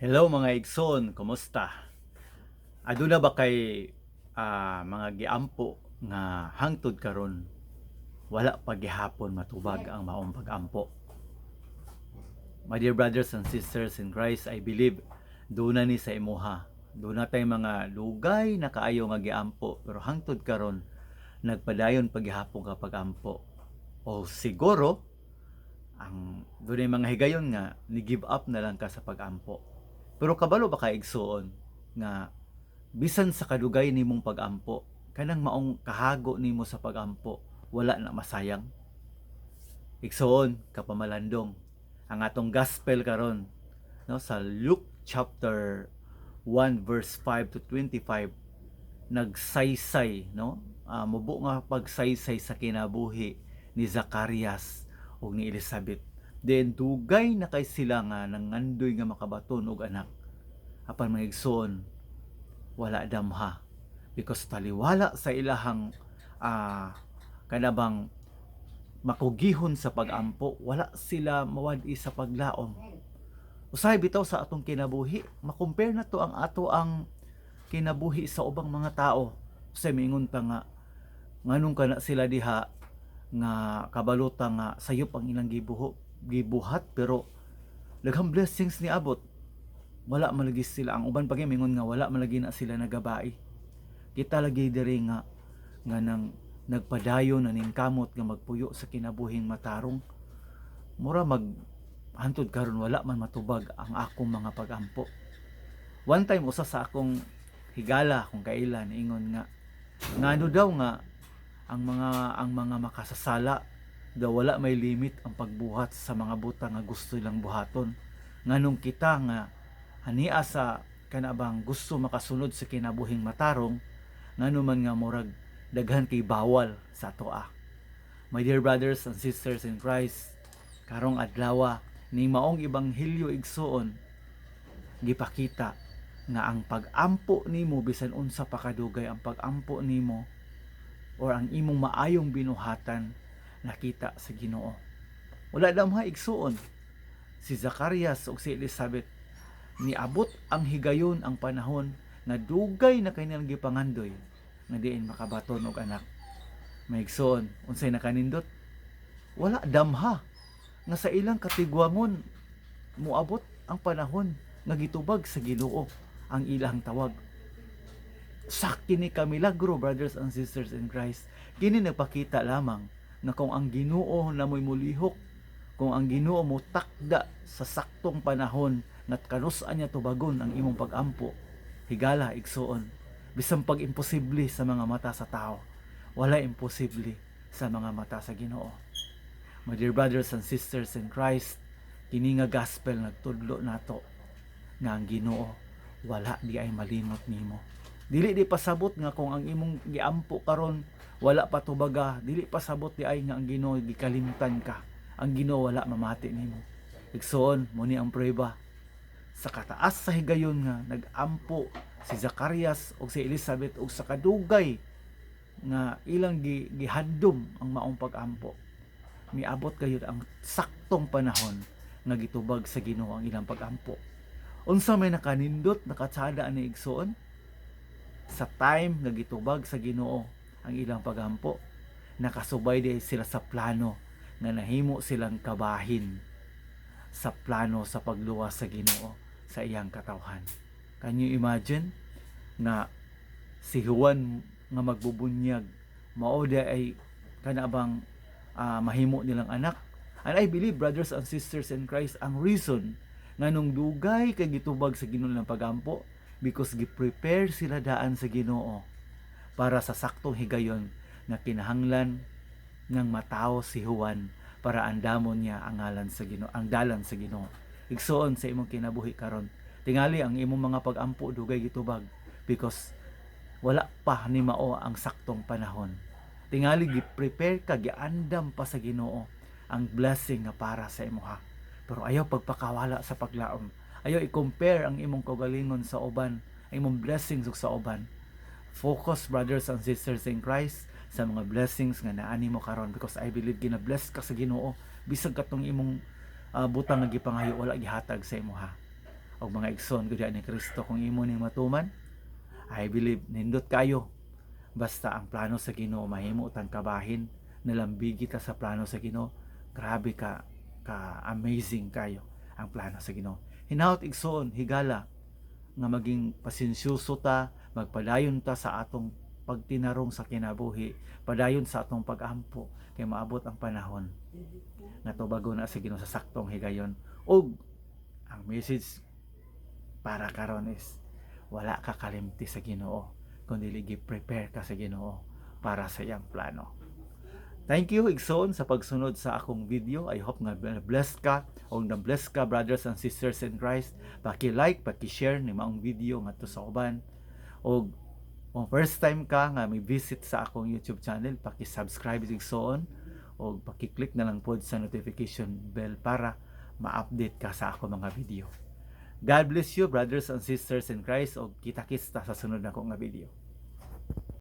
Hello, mga igsoon, kumusta? Aduna ba kay mga giampo nga hangtod karon wala pa gihapon matubag ang maong pagampo? My dear brothers and sisters in Christ, I believe duna ni sa imuha. Duna tay mga lugay na kaayo nga giampo pero hangtod karon nagpadayon pa gihapon ka pagampo. O siguro ang dunay mga higayon nga ni give up na lang ka sa pagampo. Pero kabalo ba ka, igsuon, nga bisan sa kadugay nimong pagampo, kanang maong kahago nimo sa pagampo, wala na masayang? Igsuon, kapamalandong, ang atong gospel karon, no, sa Luke chapter 1 verse 5 to 25, nagsaysay, no, mubo nga pagsaysay sa kinabuhi ni Zacarias ug ni Elizabeth. Then dugay na kay sila nga nangandoy nga makabaton og anak. Apan, mga igsoon, wala damha because taliwala sa ilahang kanabang makugihon sa pagampo, wala sila mawad-i sa paglaom. Usahay bitaw sa atong kinabuhi, makompare na to ang ato ang kinabuhi sa ubang mga tao. Usahay miingon ta nga nganong kana sila diha nga kabalota nga sayop ang ilang gibuhat pero daghang blessings ni abot, wala malagi sila. Ang uban pa gyud mingon nga wala malagi na sila nagabai. Kita lagi diri nga nga nang nagpadayon na ning kamot nga magpuyo sa kinabuhing matarong, mura mag hantod karon wala man matubag ang akong mga pagampo. One time, usa sa akong higala kung kailan ingon nga ngano daw nga ang mga makasasala daw wala may limit ang pagbuhat sa mga butang nga gusto nilang buhaton, nganong kita nga hania sa kanabang gusto makasunod sa kinabuhing matarong, ngano man nga murag daghan kay bawal sa atoa? My dear brothers and sisters in Christ, karong adlaw ni maong ebanghelyo, igsuon, gipakita nga ang pag-ampo nimo, bisan unsa pa kadugay ang pag-ampo nimo or ang imong maayong binuhatan, nakita sa Ginoo. Wala damha, igsuon. Si Zacarias ug si Elizabeth, niabot ang higayon, ang panahon nga dugay na kay nilang gipangandoy nga diin makabaton og anak. Mga igsuon, unsay nakanindot? Wala damha nga sa ilang katigwangon moabot ang panahon nga gitubag sa Ginoo ang ilang tawag. Sa kini ka milagro, brothers and sisters in Christ, kini nagpakita lamang nga kung ang Ginoo na mo'y mulihok, kung ang Ginoo mo takda sa saktong panahon nga kanus-an niya tubagon ang imong pagampo, higala, igsuon, bisan pag imposible sa mga mata sa tao, wala imposible sa mga mata sa Ginoo. My dear brothers and sisters in Christ, kini nga gospel nagtudlo nato nga ang Ginoo wala di ay malimot nimo. Dili di pasabot nga kung ang imong giampo karon wala pa tubaga, dili pasabot di ay nga ang Ginoo gikalimtan ka. Ang Ginoo wala mamati nimo. Igsoon, mo ni ang prueba. Sa kataas sa higayon nga nagampo si Zacarias ug si Elizabeth ug sa kadugay nga ilang gihandom ang maong pagampo, miabot gayud ang saktong panahon nga gitubag sa Ginoo ang ilang pagampo. Unsa may nakanindot, nakatsada ani, igsoon? Sa time nga gitubag sa Ginoo ang ilang pagampo, nakasubay di sila sa plano nga nahimo silang kabahin sa plano sa pagluwas sa Ginoo sa iyang katawhan. Can you imagine nga si Juan nga magbubunyag mao di ay kanabang mahimo nilang anak? And I believe, brothers and sisters in Christ, ang reason nga nung dugay kay gitubag sa Ginoo ng pagampo because gi-prepare sila daan sa Ginoo para sa saktong higayon nga kinahanglan ngang matawo si Juan para andamon niya ang ngalan sa Ginoo, ang dalan sa Ginoo. Igsuon, sa imong kinabuhi karon, tingali ang imong mga pagampo dugay gitubag because wala pa ni mao ang saktong panahon. Tingali gi-prepare ka, giandam pa sa Ginoo ang blessing nga para sa imuha. Pero ayaw pagpakawala sa paglaom. Ayaw i-compare ang imong kaugalingon sa uban, ang imong blessings ug sa uban. Focus, brothers and sisters in Christ, sa mga blessings nga naani mo karon because I believe gina-bless ka sa Ginoo bisag katong imong butang nga gipangayo wala gihatag sa imuha. Og mga igsoon ko ni Kristo, kung imo ning matuman, I believe nindot kayo. Basta ang plano sa Ginoo mahimo tang kabahin, nalambigi ta sa plano sa Ginoo. Grabe ka amazing kayo ang plano sa Ginoo. Hinaot, igsoon, higala nga maging pasensyoso ta, magpadayon ta sa atong pagtinarong sa kinabuhi, padayon sa atong pag-ampo kay maabot ang panahon nga tubagon na sa Ginoo sa saktong higayon. Ug ang message para karon is wala ka kalimti sa Ginoo kun dili gi-prepare ka sa Ginoo para sa iyang plano. Thank you, igsoon, sa pagsunod sa akong video. I hope nga blessed ka o na bless ka, brothers and sisters in Christ. Paki-like, paki-share ni maong video ngadto sa uban. Og kung first time ka nga may visit sa akong YouTube channel, paki-subscribe, igsoon, o paki-click na lang pod sa notification bell para ma-update ka sa ako mga video. God bless you, brothers and sisters in Christ, og kita-kits ta sa sunod nako nga video.